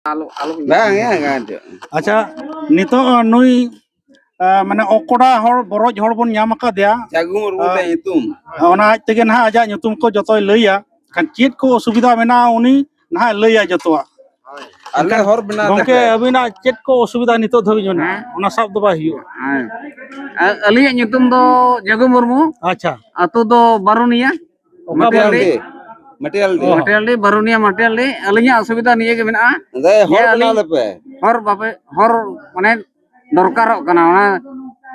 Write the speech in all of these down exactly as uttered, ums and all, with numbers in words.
ᱟᱞᱚ ᱟᱞᱚ ᱵᱟᱝ ᱦᱮᱸ ᱜᱟᱱ ᱪᱚ᱾ ᱟᱪᱪᱷᱟ, ᱱᱤᱛᱚᱜ ᱱᱩᱭ ᱟ, ᱢᱟᱱᱮ ᱚᱠᱚᱰᱟ ᱦᱚᱲ, ᱵᱚᱨᱚᱡ ᱦᱚᱲ ᱵᱚᱱ ᱧᱟᱢ ᱟᱠᱟᱫᱮᱭᱟ᱾ ᱡᱟᱹᱜᱩ ᱢᱩᱨᱢᱩ ᱛᱟᱭ ᱧᱩᱛᱩᱢ᱾ ᱚᱱᱟ ᱟᱡ ᱛᱮᱜᱮ ᱱᱟᱦᱟᱜ ᱟᱡᱟᱜ ᱧᱩᱛᱩᱢ ᱠᱚ ᱡᱚᱛᱚᱭ ᱞᱟᱹᱭᱟ᱾ ᱠᱷᱟᱱ ᱪᱮᱫ ᱠᱚ ᱚᱥᱩᱵᱤᱫᱷᱟ ᱢᱮᱱᱟᱜᱼᱟ, ᱩᱱᱤ ᱱᱟᱦᱟᱜ ᱞᱟᱹᱭᱟ ᱡᱚᱛᱚᱣᱟᱜ᱾ ᱟᱞᱮ ᱦᱚᱨ ᱵᱮᱱᱟᱣ ᱜᱚᱢᱠᱮ, ᱛᱟᱯᱮ᱾ ᱟᱹᱵᱤᱱᱟᱜ ᱪᱮᱫ ᱠᱚ ᱚᱥᱩᱵᱤᱫᱷᱟ ᱱᱤᱛᱚᱜ ᱫᱷᱟᱹᱵᱤᱡ ᱢᱮᱱᱟᱜᱼᱟ? ᱦᱮᱸ᱾ ᱚᱱᱟ ᱥᱟᱵ ᱫᱚ ᱵᱟᱭ ᱦᱩᱭᱩᱜᱼᱟ᱾ ᱦᱮᱸ᱾ ᱟ-, ᱟᱹᱞᱤᱧᱟᱜ ᱧᱩᱛᱩᱢ ᱫᱚ ᱡᱟᱹᱜᱩ ᱢᱩᱨᱢᱩ᱾ ᱟᱪᱪᱷᱟ᱾ ᱟᱹᱛᱩ ᱫᱚ ᱵᱟᱨᱩᱱᱤᱭᱟ᱾ ᱚᱠᱟ ᱢᱟᱹᱴᱤᱭᱟᱹᱲ ᱵᱟᱨᱩᱱᱤᱭᱟ? ᱰᱤ᱾ ᱢᱟᱹᱴᱤᱭᱟᱹᱲ ᱰᱤ᱾ ᱚ᱾ ᱢᱟᱹᱴᱤᱭᱟᱹᱲ ᱰᱤ, ᱵᱟᱨᱩᱱᱤᱭᱟ, ᱢᱟᱹᱴᱤᱭᱟᱹᱲ ᱰᱤ᱾ ᱟᱹᱞᱤᱧᱟᱜ ᱚᱥᱩᱵᱤᱫᱷᱟ ᱱᱤᱭᱟᱹ ᱜᱮ ᱢᱮᱱᱟᱜᱼᱟ᱾ ᱟᱫᱚ ᱦᱚᱨ ᱡᱮ ᱵᱮᱱᱟᱣ ᱟᱹᱞᱤᱧ ᱞᱮᱯᱮ᱾ ᱦᱚᱨ ᱵᱟᱯᱮ, ᱦᱚᱨ ᱢᱟᱱᱮ ᱫᱚᱨᱠᱟᱨᱚᱜ ᱠᱟᱱᱟ, ᱚᱱᱟ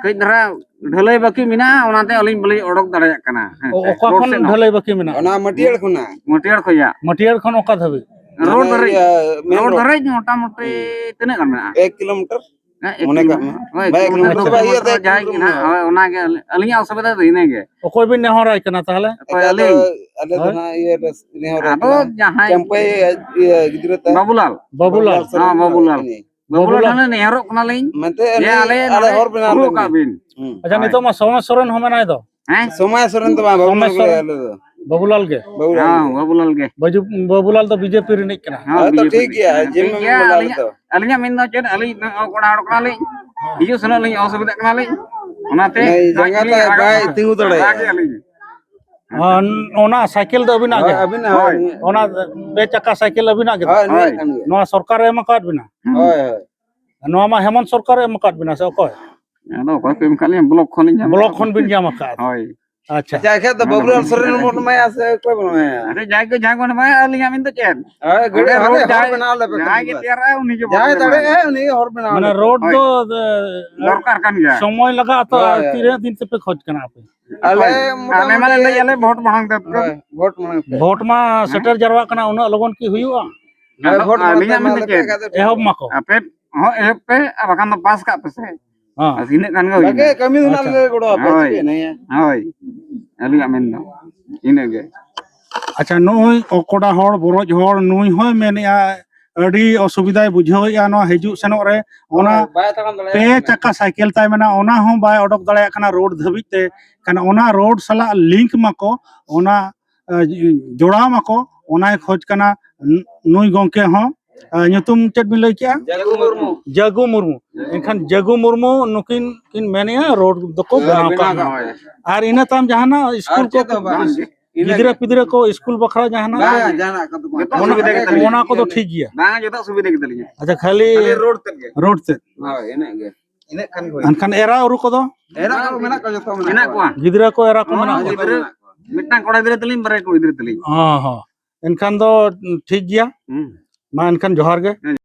ᱠᱟᱹᱡ ᱫᱷᱟᱨᱟ ᱰᱷᱟᱹᱞᱟᱹᱭ ᱵᱟᱹᱠᱤ ᱢᱮᱱᱟᱜᱼᱟ, ᱚᱱᱟᱛᱮ ᱟᱹᱞᱤᱧ ᱵᱟᱹᱞᱤᱧ ᱚᱰᱚᱠ ᱫᱟᱲᱮᱭᱟᱜ ᱠᱟᱱᱟ᱾ ᱦᱮᱸ ᱚ-, ᱥᱮ, ᱚᱠᱟ ᱨᱳᱰ ᱠᱷᱚᱱ ᱥᱮᱫ ᱦᱚᱸ᱾ ᱰᱷᱟᱹᱞᱟᱹᱭ ᱵᱟᱹᱠᱤ ᱢᱮᱱᱟᱜᱼᱟ? ᱚᱱᱟ ᱢᱟᱹᱴᱤᱭᱟᱹᱲ ᱠᱷᱚᱱᱟᱜ᱾ ᱢᱟᱹᱴᱤᱭᱟᱹᱲ ᱠᱷᱚᱱᱟᱜ? ᱢᱟᱹᱴᱤᱭᱟᱹᱲ ᱠᱷᱚᱱ ᱚᱠᱟ ᱫᱷᱟᱹᱵᱤᱡ? ᱨᱳᱰ ᱢᱟᱱᱮ ᱫᱷᱟᱹᱨᱤᱡ, ᱤᱭᱟᱹ, ᱢᱮᱱ ᱨᱳᱰ ᱨᱳᱰ᱾ ᱫᱷᱟᱹᱨᱤᱡ ᱢᱚᱴᱟᱢᱩᱴᱤ ᱛᱤᱱᱟᱹᱜ ᱜᱟᱱ ᱢᱮᱱᱟᱜᱼᱟ? ᱮᱠ ᱠᱤᱞᱳᱢᱤᱴᱟᱨ᱾ ᱦᱮᱸ, ᱮᱠ ᱢᱚᱱᱮ ᱠᱟᱜ ᱢᱮ᱾ ᱠᱤᱞᱳᱢᱤᱴᱟᱨ᱾ ᱦᱳᱭ, ᱵᱟᱭ ᱮᱠ ᱠᱤᱞᱳᱢᱤᱴᱟᱨ ᱠᱤᱞᱳᱢᱤᱴᱟᱨ ᱫᱚ ᱵᱟᱭ ᱦᱩᱭᱩᱜᱼᱟ, ᱛᱚ ᱮᱠ ᱡᱟᱦᱟᱸᱭ ᱜᱮ ᱠᱤᱞᱳᱢᱤᱴᱟᱨ ᱱᱟᱦᱟᱜ, ᱢᱮᱱᱟᱜᱼᱟ᱾ ᱦᱳᱭ, ᱚᱱᱟᱜᱮ ᱟᱹᱞᱤᱧ, ᱟᱹᱞᱤᱧᱟᱜ ᱚᱥᱩᱵᱤᱫᱷᱟ ᱫᱚ ᱤᱱᱟᱹᱜᱮ᱾ ᱚᱠᱚᱭ ᱵᱤᱱ ᱱᱮᱦᱚᱨᱟᱭ ᱠᱟᱱᱟ ᱛᱟᱦᱚᱞᱮ? ᱚᱠᱚᱭ ᱮᱠᱷᱟᱡ ᱫᱚ ᱟᱹᱞᱤᱧ? ᱟᱞᱮ ᱫᱚ ᱦᱳᱭ᱾ ᱱᱟᱦᱟᱜ ᱤᱭᱟᱹ ᱞᱮ ᱱᱮᱦᱚᱨ ᱟᱫᱚ ᱠᱟᱱᱟ᱾ ᱡᱟᱦᱟᱸᱭ ᱪᱟᱢᱯᱟᱹᱭ, ᱤᱭᱟᱹ, ᱜᱤᱫᱽᱨᱟᱹ ᱛᱟᱭ᱾ ᱵᱟᱹᱵᱩᱞᱟᱞ᱾ ᱵᱟᱹᱵᱩᱞᱟᱞ᱾ ᱵᱟᱹᱵᱩᱞᱟᱞ ᱥᱚᱨᱮᱱ ᱦᱮᱸ, ᱵᱟᱹᱵᱩᱞᱟᱞ᱾ ᱩᱱᱤ᱾ ᱵᱟᱹᱵᱩᱞᱟᱞ ᱵᱟᱹᱵᱩᱞᱟᱞ᱾ ᱴᱷᱮᱱ ᱞᱮ ᱱᱮᱦᱚᱨᱚᱜ ᱠᱟᱱᱟᱞᱤᱧ᱾ ᱢᱮᱱᱛᱮ ᱡᱮ ᱩᱱᱤ ᱟᱞᱮ ᱟᱞᱮ ᱱᱚᱰᱮ ᱦᱚᱨ ᱵᱮᱱᱟᱣ ᱯᱩᱨᱟᱹᱣ ᱞᱮ ᱠᱟᱜ ᱢᱮ᱾ ᱵᱤᱱ᱾ ᱦᱩᱸ᱾ ᱟᱪᱪᱷᱟ, ᱦᱳᱭ᱾ ᱱᱤᱛᱚᱜ ᱢᱟ ᱥᱚᱢᱟᱡᱽ ᱥᱚᱨᱮᱱ ᱦᱚᱸ ᱢᱮᱱᱟᱭ ᱫᱚ᱾ ᱦᱮᱸ? ᱥᱚᱢᱟᱡᱽ ᱥᱚᱨᱮᱱ ᱫᱚ ᱵᱟᱝ, ᱵᱟᱹᱵᱩᱞᱟᱞ ᱥᱚᱢᱟᱡᱽ ᱜᱮ ᱥᱚᱨᱮᱱ᱾ ᱟᱞᱮ ᱫᱚ᱾ ᱵᱟᱹᱵᱩᱞᱟᱞ ᱜᱮ? ᱵᱟᱹᱵᱩᱞᱟᱞ ᱦᱮᱸ, ᱜᱮ᱾ ᱵᱟᱹᱵᱩᱞᱟᱞ ᱜᱮ᱾ ᱵᱟᱹᱡᱩ-, ᱵᱟᱹᱵᱩᱞᱟᱞ ᱫᱚ ᱵᱤᱡᱮᱯᱤ ᱨᱤᱱᱤᱡ ᱠᱟᱱᱟ᱾ ᱦᱮᱸ, ᱦᱳᱭ, ᱛᱚ ᱵᱤᱡᱮᱯᱤ ᱴᱷᱤᱠ ᱨᱤᱱᱤᱡ ᱜᱮᱭᱟ, ᱠᱟᱱᱟ᱾ ᱡᱮ ᱴᱷᱤᱠ ᱢᱮᱱ ᱜᱮᱭᱟ, ᱵᱚᱞᱮ ᱟᱞᱮ ᱟᱹᱞᱤᱧᱟᱜ, ᱫᱚ᱾ ᱟᱹᱞᱤᱧᱟᱜ ᱢᱮᱱ ᱫᱚ ᱪᱮᱫ, ᱟᱹᱞᱤᱧ ᱱᱚᱜᱼᱚᱭ ᱠᱚᱲᱟ ᱦᱚᱲ ᱠᱟᱱᱟᱞᱤᱧ, ᱦᱤᱡᱩᱜ ᱥᱮᱱᱚᱜ ᱞᱤᱧ ᱚᱥᱩᱵᱤᱫᱷᱟᱜ ᱠᱟᱱᱟᱞᱤᱧ, ᱚᱱᱟᱛᱮ ᱢᱟᱱᱮ ᱡᱟᱸᱜᱟ ᱛᱮ ᱵᱟᱭ ᱛᱤᱸᱜᱩ ᱫᱟᱲᱮᱭᱟᱜᱼᱟ᱾ ᱨᱟᱜᱮᱫᱼᱟ ᱞᱤᱧ᱾ ᱟᱨ ᱚᱱᱟ ᱥᱟᱭᱠᱮᱞ ᱫᱚ ᱟᱹᱵᱤᱱᱟᱜ ᱦᱳᱭ, ᱜᱮ? ᱟᱹᱵᱤᱱᱟᱜ, ᱦᱳᱭ᱾ ᱦᱳᱭ᱾ ᱚᱱᱟ ᱯᱮ ᱪᱟᱠᱟ ᱥᱟᱭᱠᱮᱞ ᱟᱹᱵᱤᱱᱟᱜ ᱜᱮ? ᱦᱳᱭ, ᱟᱹᱞᱤᱧᱟᱜ ᱠᱟᱱ ᱜᱮᱭᱟ᱾ ᱱᱚᱣᱟ ᱥᱚᱨᱠᱟᱨᱮ ᱮᱢ ᱟᱠᱟᱫ ᱵᱤᱱᱟ? ᱦᱳᱭ, ᱦᱳᱭ᱾ ᱱᱚᱣᱟ ᱢᱟ ᱦᱮᱢᱚᱱᱛ ᱥᱚᱨᱠᱟᱨᱮ ᱮᱢ ᱟᱠᱟᱫ ᱵᱤᱱᱟ ᱥᱮ ᱚᱠᱚᱭ? ᱟᱫᱚ ᱚᱠᱚᱭ ᱠᱚ ᱮᱢ ᱟᱠᱟᱫ ᱞᱤᱧᱟ, ᱵᱞᱚᱠ ᱠᱷᱚᱱ ᱞᱤᱧ ᱧᱟᱢ ᱵᱞᱚᱠ ᱟᱠᱟᱫ᱾ ᱠᱷᱚᱱ ᱵᱤᱱ ᱧᱟᱢ ᱟᱠᱟᱫ? ᱦᱳᱭ᱾ ᱟᱪᱪᱷᱟ᱾ ᱟᱪᱪᱷᱟ, ᱮᱱᱠᱷᱟᱡ ᱫᱚ ᱚᱱᱟ ᱫᱚ ᱵᱟᱹᱵᱩᱞᱟᱞ ᱵᱟᱹᱞᱤᱧ ᱥᱚᱨᱮᱱ ᱵᱟᱲᱟᱭᱟ᱾ ᱵᱷᱳᱴ ᱮᱢᱟᱭᱟ ᱥᱮ ᱚᱠᱚᱭ ᱵᱚᱱ ᱮᱢᱟᱭᱟ? ᱟᱫᱚ ᱡᱟᱦᱟᱸᱭ ᱠᱚ, ᱡᱟᱦᱟᱸᱭ ᱵᱚᱱ ᱮᱢᱟᱭᱟ, ᱟᱹᱞᱤᱧᱟᱜ ᱢᱮᱱ ᱫᱚ ᱪᱮᱫ? ᱦᱳᱭ, ᱜᱟᱹᱰᱤ ᱚᱸᱰᱮ ᱦᱟᱱᱮ ᱨᱳᱰ ᱦᱚᱨ ᱡᱟᱦᱟᱸᱭ, ᱵᱮᱱᱟᱣ ᱞᱮᱯᱮ ᱡᱟᱦᱟᱸᱭ ᱜᱮ ᱠᱷᱟᱱ ᱫᱚ᱾ ᱛᱮᱭᱟᱨᱟᱜᱼᱟ, ᱩᱱᱤ ᱜᱮ ᱵᱚᱱ ᱮᱢᱟᱭᱟ᱾ ᱡᱟᱦᱟᱸᱭ ᱫᱟᱲᱮᱭᱟᱜᱼᱟᱭ, ᱩᱱᱤ ᱜᱮ ᱦᱚᱨ ᱵᱮᱱᱟᱣ ᱢᱟᱱᱮ ᱞᱮᱯᱮ᱾ ᱨᱳᱰ ᱦᱳᱭ᱾ ᱫᱚ, ᱫᱚᱨᱠᱟᱨ ᱠᱟᱱ ᱜᱮᱭᱟ᱾ ᱥᱚᱢᱚᱭ ᱞᱟᱜᱟᱜᱼᱟ ᱛᱚ, ᱦᱳᱭ, ᱟᱨ ᱦᱳᱭ᱾ ᱛᱤᱱᱟᱹᱜ ᱫᱤᱱ ᱛᱮᱯᱮ ᱠᱷᱚᱡᱽ ᱠᱟᱱᱟ ᱟᱯᱮ? ᱟᱞᱮ ᱦᱳᱭ᱾ ᱢᱚᱴᱟᱢᱩᱴᱤ ᱟᱞᱮ ᱢᱟ ᱞᱟᱹᱭ ᱟᱞᱮ ᱵᱷᱳᱴ ᱢᱟᱲᱟᱝ ᱛᱮ᱾ ᱦᱳᱭ, ᱵᱷᱳᱴ ᱢᱟᱲᱟᱝ ᱛᱮ᱾ ᱵᱷᱳᱴ ᱢᱟ ᱦᱮᱸ? ᱥᱮᱴᱮᱨ ᱡᱟᱨᱣᱟᱜ ᱠᱟᱱᱟ, ᱩᱱᱟᱹᱜ ᱞᱚᱜᱚᱱ ᱠᱤ ᱦᱩᱭᱩᱜᱼᱟ? ᱦᱮᱸ, ᱟᱫᱚ ᱵᱷᱳᱴ ᱢᱟᱲᱟᱝ ᱛᱮ ᱟᱞᱮ ᱟᱹᱞᱤᱧᱟᱜ ᱢᱮᱱ ᱫᱚ ᱪᱮᱫ? ᱮᱦᱚᱵ ᱢᱟᱠᱚ᱾ ᱟᱯᱮ ᱦᱚᱸ ᱮᱦᱚᱵ ᱯᱮ, ᱟᱨ ᱵᱟᱠᱷᱟᱱ ᱫᱚ ᱯᱟᱥ ᱠᱟᱜ ᱯᱮᱥᱮ᱾ ᱦᱮᱸ᱾ ᱵᱟᱥ ᱤᱱᱟᱹᱜ ᱜᱟᱱ ᱜᱮ ᱦᱩᱭᱱᱟ᱾ ᱵᱟᱠᱷᱟᱡ ᱠᱟᱹᱢᱤ ᱫᱚ ᱱᱟᱜ ᱟᱪᱪᱷᱟ᱾ ᱞᱮ ᱜᱚᱲᱚ ᱟᱯᱮᱭᱟ, ᱦᱳᱭ᱾ ᱪᱤᱠᱟᱹᱭᱮᱱᱟ ᱭᱟ? ᱦᱳᱭ᱾ ᱟᱹᱞᱤᱧᱟᱜ ᱢᱮᱱ ᱫᱚ ᱤᱱᱟᱹᱜ ᱜᱮ᱾ ᱟᱪᱪᱷᱟ, ᱱᱩᱭ ᱚᱠᱚᱰᱟ ᱦᱚᱲ, ᱵᱚᱨᱚᱡ ᱦᱚᱲ, ᱱᱩᱭ ᱦᱚᱸᱭ ᱢᱮᱱᱮᱜᱼᱟ, ᱟᱹᱰᱤ ᱚᱥᱩᱵᱤᱫᱷᱟᱭ ᱵᱩᱡᱷᱟᱹᱣᱮᱜᱼᱟ ᱱᱚᱣᱟ ᱦᱤᱡᱩᱜ ᱥᱮᱱᱚᱜ ᱨᱮ᱾ ᱚᱱᱟ ᱦᱳᱭ, ᱵᱟᱭ ᱛᱟᱲᱟᱢ ᱫᱟᱲᱮᱭᱟᱜ ᱯᱮ ᱠᱟᱱᱟ᱾ ᱪᱟᱠᱟ ᱥᱟᱭᱠᱮᱞ ᱛᱟᱭ ᱢᱮᱱᱟᱜᱼᱟ, ᱚᱱᱟ ᱦᱚᱸ ᱵᱟᱭ ᱚᱰᱚᱠ ᱫᱟᱲᱮᱭᱟᱜ ᱠᱟᱱᱟ ᱨᱳᱰ ᱫᱷᱟᱹᱵᱤᱡ ᱛᱮ᱾ ᱠᱷᱟᱱ ᱚᱱᱟ ᱨᱳᱰ ᱥᱟᱞᱟᱜ ᱞᱤᱝᱠ ᱢᱟᱠᱚ, ᱚᱱᱟ, ᱮ, ᱡᱚᱲᱟᱣ ᱢᱟᱠᱚ, ᱚᱱᱟᱭ ᱠᱷᱚᱡᱽ ᱠᱟᱱᱟ ᱱᱩᱭ ᱜᱚᱢᱠᱮ ᱦᱚᱸ᱾ ᱟᱨ ᱧᱩᱛᱩᱢ ᱪᱮᱫ ᱵᱤᱱ ᱞᱟᱹᱭ ᱠᱮᱜᱼᱟ? ᱡᱟᱹᱜᱩ ᱢᱩᱨᱢᱩ᱾ ᱡᱟᱹᱜᱩ ᱢᱩᱨᱢᱩ᱾ ᱮᱱᱠᱷᱟᱱ ᱡᱟᱹᱜᱩ ᱢᱩᱨᱢᱩ ᱱᱩᱠᱤᱱ ᱠᱤᱱ ᱢᱮᱱᱮᱜᱼᱟ, ᱨᱳᱰ ᱫᱚᱠᱚ ᱵᱮᱱᱟᱣ ᱠᱟᱜᱼᱟ᱾ ᱟᱨ ᱤᱱᱟᱹ ᱛᱟᱭᱚᱢ ᱡᱟᱦᱟᱱᱟᱜ ᱥᱠᱩᱞ ᱠᱚ, ᱜᱤᱫᱽᱨᱟᱹ ᱯᱤᱫᱽᱨᱟᱹ ᱠᱚ ᱥᱠᱩᱞ ᱵᱟᱠᱷᱨᱟ ᱡᱟᱦᱟᱱᱟᱜ ᱠᱚ? ᱚᱱᱟ ᱠᱚᱫᱚ ᱴᱷᱤᱠ ᱜᱮᱭᱟ᱾ ᱵᱟᱝ, ᱡᱚᱛᱚ ᱥᱩᱵᱤᱫᱷᱟ ᱜᱮ ᱛᱟᱞᱤᱧᱟ᱾ ᱟᱪᱪᱷᱟ, ᱠᱷᱟᱹᱞᱤ ᱨᱳᱰ ᱛᱮᱫ ᱜᱮ᱾ ᱦᱳᱭ, ᱤᱱᱟᱹᱜ ᱜᱮ᱾ ᱤᱱᱟᱹᱜ ᱠᱷᱟᱱ ᱜᱮ ᱦᱩᱭ᱾ ᱮᱱᱠᱷᱟᱱ ᱮᱨᱟ ᱩᱨᱩ ᱠᱚᱫᱚ? ᱮᱨᱟ ᱠᱚ ᱢᱮᱱᱟᱜ ᱠᱚᱣᱟ, ᱡᱚᱛᱚ ᱢᱮᱱᱟᱜ ᱠᱚᱣᱟ᱾ ᱜᱤᱫᱽᱨᱟᱹ ᱠᱚ, ᱮᱨᱟ ᱠᱚ ᱢᱮᱱᱟᱜ ᱠᱚᱣᱟ? ᱜᱤᱫᱽᱨᱟᱹ, ᱢᱤᱫᱴᱟᱝ ᱠᱚᱲᱟ ᱜᱤᱫᱽᱨᱟᱹ ᱛᱟᱹᱞᱤᱧ, ᱵᱟᱨᱭᱟ ᱠᱩᱲᱤ ᱜᱤᱫᱽᱨᱟᱹ ᱛᱟᱹᱞᱤᱧ᱾ ᱦᱚᱸ, ᱦᱚᱸ᱾ ᱮᱱᱠᱷᱟᱱ ᱫᱚ ᱴᱷᱤᱠ ᱜᱮᱭᱟ᱾ ᱦᱩᱸ᱾ ᱢᱟ ᱮᱱᱠᱷᱟᱱ ᱡᱚᱦᱟᱨ ᱜᱮ᱾